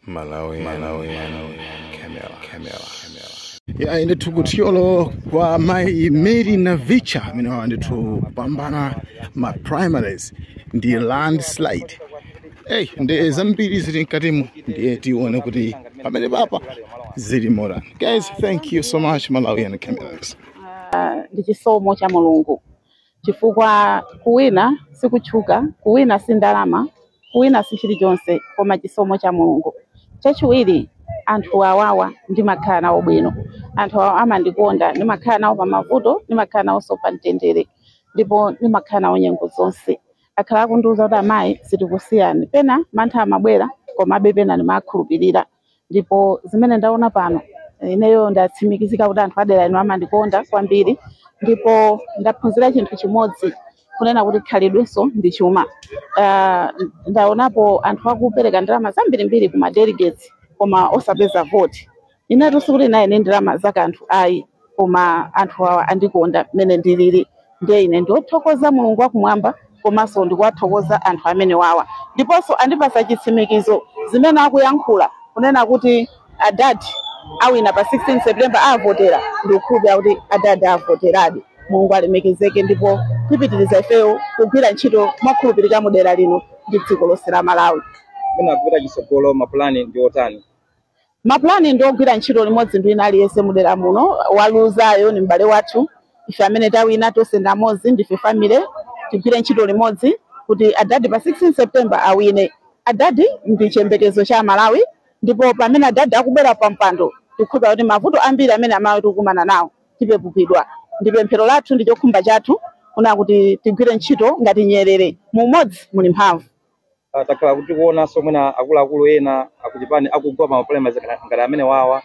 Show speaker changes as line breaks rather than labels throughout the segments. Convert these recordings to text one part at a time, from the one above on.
Malawi, Malawi, Camera, Camera, Camera.
Ya, ndithu kuThyolo kwa mayi Mary Navicha amene wawa ndithu kupambana ma primaries ndi landslide. Hey, ndi zambiri zili mkatimu, ndiye tione kuti pamene papa zili motani. Guys, thank you so much, Malawian Cameras.
Ndi chisomo cha Mulungu, chifukwa kuwina sikutchuka, kuwina si ndalama, kuwina si chilichonse koma chisomo cha Mulungu. Chachiwiri, anthu awawa ndimakhala nawo bwino, anthu awa amandikonda, ndimakhala nawo pa mavuto, ndimakhala nawonso pa mtendere, ndipo ndimakhala nawo nyengo zonse. Akhala akundiwuza kuti, "Amayi, sitikusiyani." Pena mantha amabwera, komabe pena ndimakhulupirira. Ndipo zimene ndaona pano, ineyo ndatsimikizika kuti anthu adera ino amandikonda kwambiri. Ndipo ndaphunzira chinthu chimodzi, kunena kuti khalidwenso ndi chuma. Ndaonapo anthu akupereka ndalama zambirimbiri ku ma delegates koma osapeza vote. Inetu sikuti naye ndi ndalama za kanthu ayi, koma anthu awa andikonda mmene ndilili. Ndiye ine ndiothokoza Mulungu wakumwamba, komanso ndikuwathokoza anthu amene wawa, ndiponso andipasa chitsimikizo zimene akuyankhula kunena kuti adadi awina pa 16 September, avotera. Ndikukhulupirira kuti adadi avoteradi. Mulungu alemekezeke, ndipo tipitiriza ifeyo kugwira ntchito mokhulupirika mu dera lino ndi dziko lonse la Malawi.
Mwina kupita chitsogolo, mapulani ndi otani?
Mapulani ndi ogwira ntchito limodzi ndi wina aliyense mudera muno. Waluzayo ni m'bale wathu, ife amene tawina tonse ndi amodzi, ndife family. Tigwire ntchito limodzi kuti adadi pa 16 September awine. Adadi ndi chiyembekezo cha Malawi, ndipo pamene adadi akubwera pa mpando, tikukhulupirira kuti mavuto ambiri amene Amalawi tikukumana nawo tipepukidwa. Ndi pemphero lathu ndi chokhumba chathu kuna kuti tigwire ntchito ngati nyerere, mumodzi muli mphamvu.
Takhala kuti kuonanso mwina akuluakulu ena akuchipani akugwa pa primaries ngati amene wawa.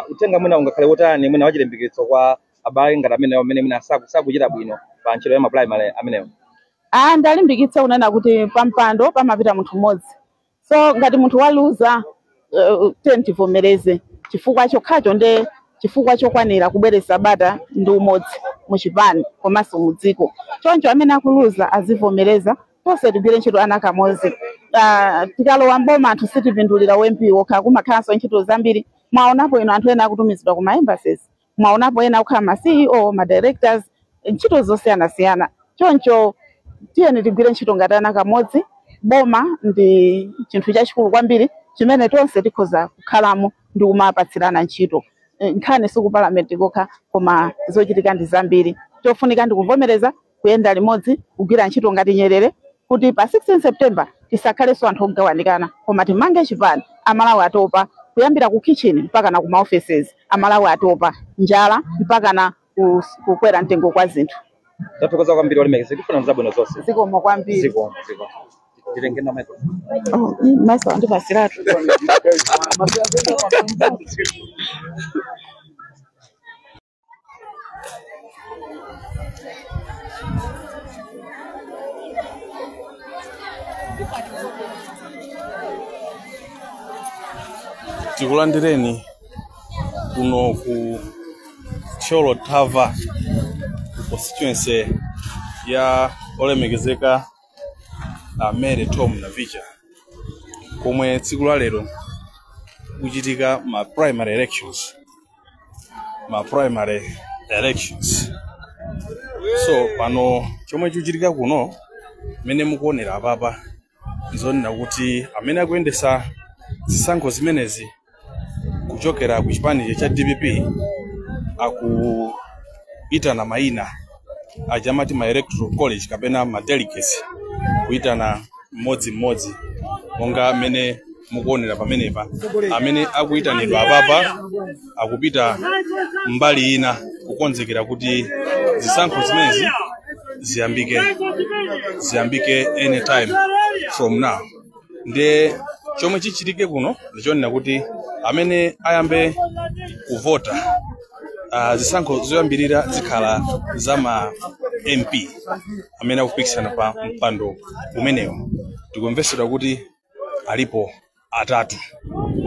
Uthenga mwina ungakhale wotani, mwina wachilimbikitso kwa abale ngati amenewo amene mwina sakuchita bwino pa ntchito ya ma primary amenewo?
Ah, ndalimbikitsa kunena kuti pampando pamapita munthu mmodzi, so ngati munthu waluza, tiye tivomereze, chifukwa chokhacho nde chifukwa chokwanira kubweretsa bata ndi umodzi muchipani komanso mudziko. Choncho amene akuluza azivomereza, tonse tigwire ntchito ana kamodzi. Tikalowa mboma, anthu sitipindulira u MP wokha, kumakhalanso ntchito zambiri. Mwaonapo ino anthu ena akutumizidwa kuma embassies, mwaonapo ena akukhala ma CEO, ma directors, ntchito zosiyanasiyana. Choncho tiyeni tigwire ntchito ngati ana kamodzi. Boma ndi chinthu chachikulu kwambiri chimene tonse tikhoza kukhalamo ndi kumapatsirana ntchito. Nkhani siku palamenti kokha, koma zochitika ndi zambiri. Chofunika ndi kuvomereza, kuyenda limodzi, kugwira ntchito ngati nyerere, kuti pa 16 September tisakhalenso anthu ogawanikana, koma timange chipani. Amalawi atopa, kuyambira ku kitchen mpaka na kuma offices. Amalawi atopa njala mpaka na kukwera mtengo kwa zinthu.
Tathokoza kwambiri, olemekezeka, tifuna zabwino zonse.
Zikomo kwambiri.
Zikomo, zikomo. Titenge na microphone.
Oh, maso andipasiratu.
Tikulandireni kuno ku Thyolo Thava, ku constituency ya olemekezeka a Mary Tom Navicha, komwe tsiku la lero kuchitika ma primary elections, ma primary elections. So pano chomwe chikuchitika kuno, mmene mukuonera apapa, nzonena kuti amene akuyendesa zisankho zimenezi kuchokera ku chipani cha DPP akuitana mayina aja amati ma electoral college kapena ma delegates, kuitana mmodzimmodzi monga mmene mukuonera pamenepa. Amene akuitanidwa apapa akupita mbali ina kukonzekera kuti zisankho zimenezi ziyambike anytime from now. Ndiye chomwe chichitike kuno ndichonena kuti amene ayambe kuvota, zisankho zoyambirira zikhala za ma MP amene akupikisana pa mpando umenewo. Tikumvesedwa kuti alipo atatu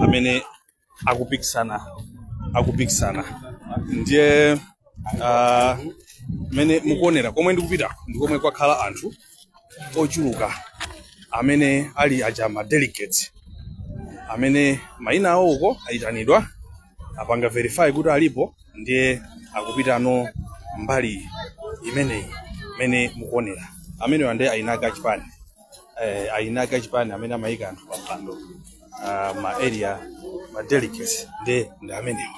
amene akupikisana. Ndiye mmene mukuonera, komwe ndikupita ndi komwe kwakhala anthu ochuluka amene ali aja ma delegates. Amene mayina awo uko ayitanidwa, apanga verify kuti alipo, ndiye akupitano mbali imeneyi imene mukuonera. Amenewa ndiye ayinaka chipani, ayinaka chipani amene amayika anthu pa mpando, ma area, ma delegates, ndiye ndi amenewa.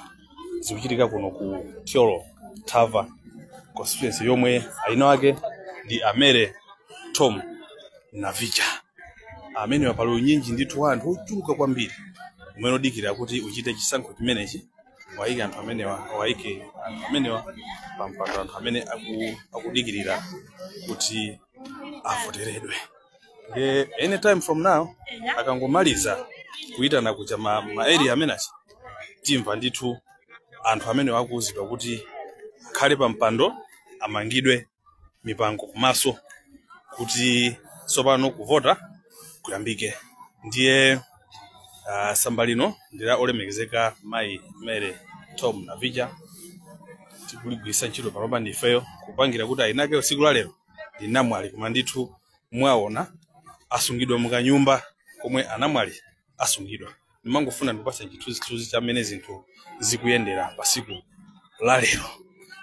Zikuchitika kuno ku Thyolo Thava constituency, yomwe ayina wake ndi Amere Tom Navicha. Amenewa pali unyinji ndithu anthu ochuluka kwambiri umene udikira kuti uchite chisankho chimenechi, wayike anthu amenewa, wayike anthu amenewa pa mpando, anthu amene akudikirira kuti avoteredwe. Ndiye anytime from now akangomaliza kuyitana kuja ma area amenachi, timva ndithu anthu amene akuwuzidwa kuti akhale pa mpando, amangidwe mipango kumaso kuti tsopano kuvota kuyambike. Ndiye samba lino ndi la olemekezeka mayi Mary Tom Navicha, tikuligwiritsa ntchito panopa ndifeyo kupangira kuti ayinake tsiku la lero ndi namwali, koma ndithu mwaona asungidwa mukanyumba komwe anamwali asungidwa. Ndimangofuna ndikupatsa chithunzithunzi cha mmene zinthu zikuyendera pa tsiku la lero.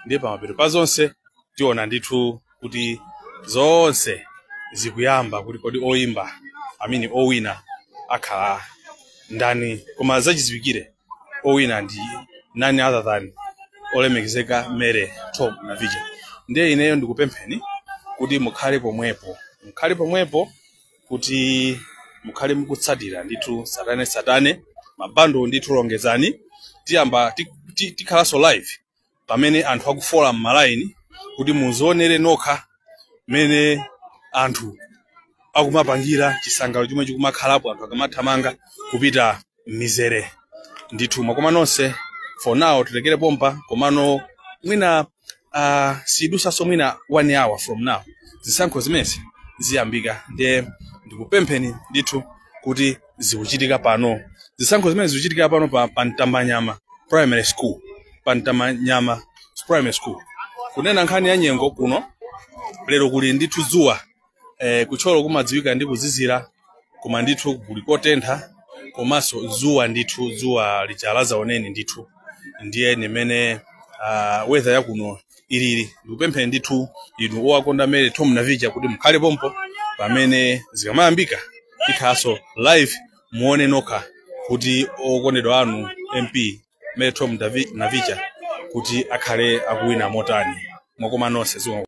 Ndiye pamapeto pa zonse tiona ndithu kuti zonse zikuyamba kuti kodi oyimba amene owina akhala ndani, koma zachidziwikire owina ndi none other than olemekezeka Mary Tom Navicha. Ndiye ineyo ndikupempheni kuti mukhale pomwepo, mukhale pomwepo kuti mukhale mukutsatira ndithu satane satane mabando ndithu longezani. Tiyamba tikhalanso live pamene anthu akufola m'malaini kuti muzionere nokha mmene anthu akumapangira chisangalalo chomwe chikumakhalapo anthu akamathamanga kupita m'mizere ndithu. Mwakoma nonse, for now tilekere pompa, komano mwina sidusaso mwina 1 hour from now zisankho zimenezi ziyambika. Ndiye ndikupempheni ndithu kuti zikuchitika pano, zisankho zimene zikuchitika pano pa Mtambanyama Primary School, pa Mtambanyama Primary School. Kunena nkhani ya nyengo kuno lero kuli ndithu dzuwa, kutcholo kumadziwika ndi kuzizira, koma ndithu kuli kotentha komanso dzuwa ndithu, dzuwa lichala oneni ndithu. Ndiye nimene weather yakuno ilili. Ndikupempheni ndithu inu owakonda Mary Tom Navicha kuti mukhale pompo pamene zikamayambika, tikhalanso live muone nokha kuti okondedwa anu MP Mary Tom Navicha kuti akhale akuwina motani. Mwakoma nonse, zikomo.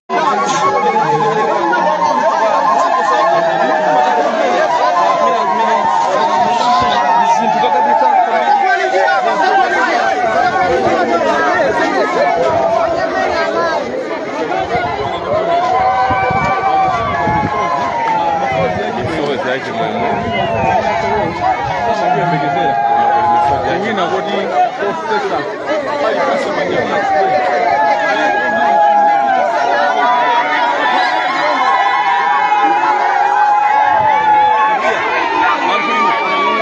Misozi yachimwemwe samakuyembekezera kuwina kuti kosesa paliponse manyama.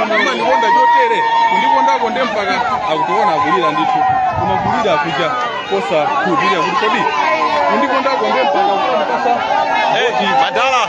Amandikonda chotere, kundikondako nde mpaka akutiona akulira ndithu, koma kulira kuja kosakhulupirira kuti kodi kundikondako nde mpaka kukondipasa
Madala.